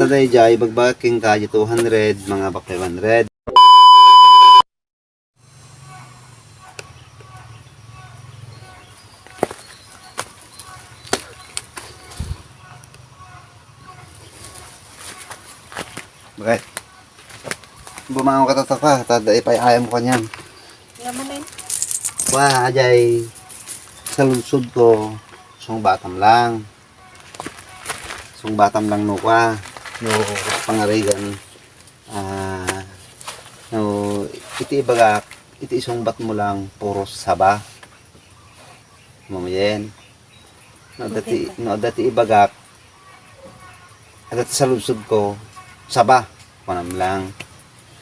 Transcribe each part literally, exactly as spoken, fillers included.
Daydiay, ibagbagak kenka, di two hundred, mangabak five hundred. Bakit? Bumangon ka, tata, pa. Tada ipay-ayam ko niyan. Naman eh. Wa, ajay. Saludsod ko. Sungbatam lang. Sungbatam lang no kwa. No, pangarigan. Ah, no, iti ibagak, iti isungbat mo lang, puro saba. Mamayen. No, dati, Okay. No, dati ibagak, dati saludsod ko, saba. Panam lang.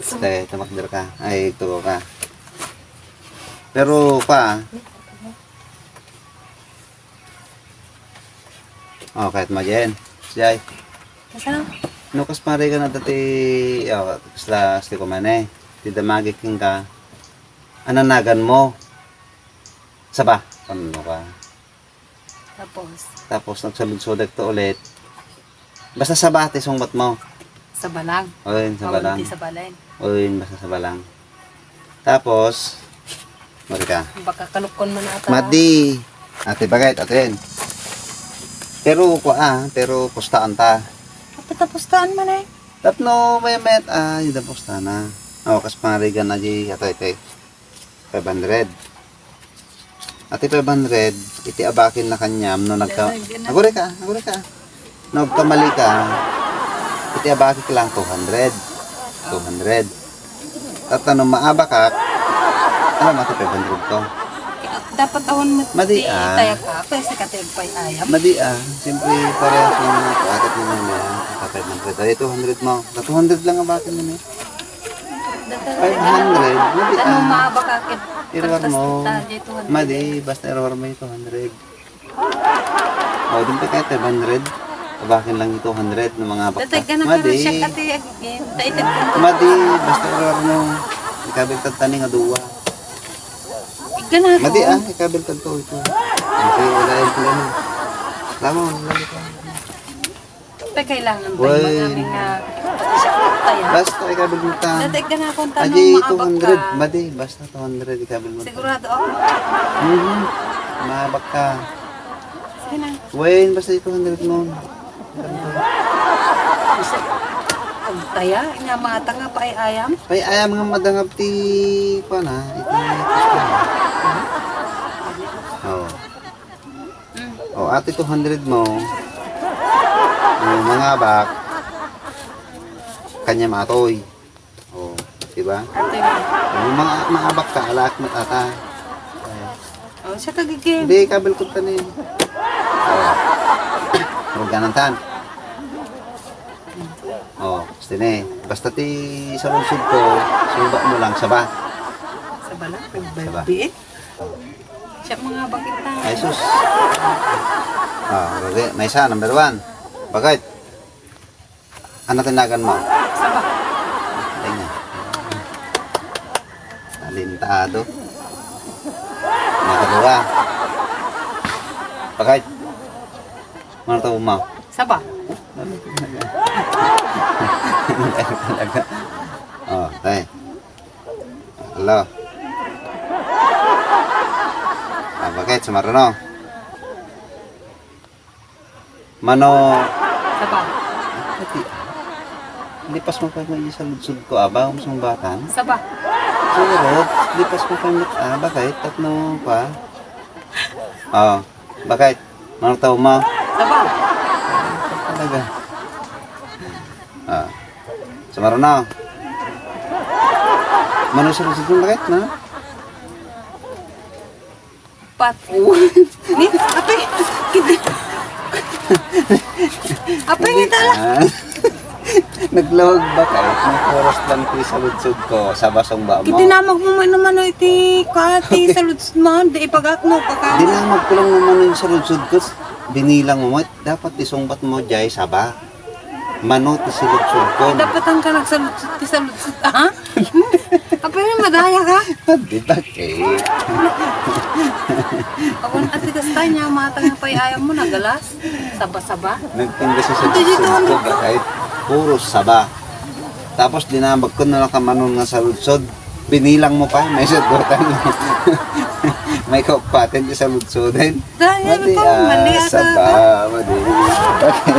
So, te, tumakder ka. Ay, tuko ka. Pero, pa, oh, kahit magen. Jay. Kasano? No, kas pare ka na dati, oh, kasla, asti ko man eh. Ti damagik ka. Ananagan mo. Saba. Ano ka? Tapos? Tapos, nagsaludsodek to ulit. Basta saba ti sungbat mo. Saba lang. Oy, saba lang. Ti saba lang. Oy, basta saba lang. Tapos, mari ka. Baka kalukkon man ata. Madi. Ate, bagay, ate. Pero, kua, ah, pero pustaan ta. Ate, tapustaan man eh. Tapno, may met, ah, yung tapustaan na. Oh, kas pangarigan na di, ate, ate. Five hundred. Ati five hundred, iti abakin na kaniam no nagka-, aguri ka, aguri ka. No agkamali ka, iti abakik lang two hundred. Two hundred. Tapno maabakak, alam mo, ati five hundred ko. Dapat awan mo. Madi, ah. Tayak ka, pwede ka tayo pay ayam. Madi, ah. Siyempre, parehas naman ang paakit mo naman, ata five hundred. Ay, two hundred mo. Na two hundred lang abakin mo na eh. Five hundred, madi, ah. Ano, mabakak it. Iruar mo. Madi, basta iruar mo yung two hundred. O, di ba kaya five hundred? Abakin lang yung two hundred ng mga bakta. Madi. Madi, basta iruar mo. Ikabiltad tani nga duwa. Madi, ah, ikabiltad ko ito. Kasi wala yung pula mo. Tama, wala ito. Pe, kailangan ba yung mga aming, ah, pati siya kaya? Basta ikabil mo ta. Dati ka na kung tanong. Adi, maabak two hundred, ka. Madi, basta two hundred ikabil mo ta. Sigurado ako. Mhm. Maabak ka. Sige na. Wayne, basta two hundred mo. Ang taya, nga mata nga pa ay ayam. Pay ayam nga madangap ti, kuwan, ah, iti, oh. Mm. O, ati two hundred mo. O, mangabak. Kanya matoy. O, di ba? Ate. O, mga, mangabak ka, alaak mo tata. O, siya kagigim. Hindi, kabel ko tani. O. Huwag ka nang tan. O, gusto ni. Basta ti saludsod ko, sumba mo lang, saba. Saba lang? Saba. Biit? Siya mga bakit na. Ay, sus. Ah, okay. May isa, number one. Bakit? Ano tinagan mo? Saba. Ay nga. Talentado. Nakadua. Bakit? Ano to mo? Saba. Talaga. Oh, tay. Hello. Ah, bakit? Sumaruno? Mano. Saba. Ati, lipas mo pa yung saludsod ko, aba, kung sumbatan. Saba. Siguro, lipas mo pa yung, ah, bakit? Tatlo pa. Oh, bakit? Mano tao mo? Saba. Talaga. Ah. Sumaruno. Mano saludsod ko, bakit? No? Pat. Ni, apay, kita. Apay, ngita la. Ah. Naglawag ba kayo? Ang oras lang ti saludsod ko, saba sungba mo. Kiti namag mo man naman, o, iti, ka, ti saludsod mo, di ipagak mo, kaka. Dinamag ko lang naman yung saludsod ko, binilang mo, dapat isungbat mo, jay, saba. Mano ti saludsod ko. Dapat ang ka nagsaludsod, ti saludsod, ha? Apay, madaya ka? Di ba, Kate? Awan, ati, kasta niya, mata nga pay ayam mo, nagalas. Saba-saba. Nagtinda sa saludsod ko, bakit? Puro saba. Tapos dinamag ko na lang kamanon nga saludsod. Binilang mo pa, may sagutan mo. May kaupatan di saludsoden. Dahil Madi, ko, ah, mali ata saba, ka. Madi. Okay.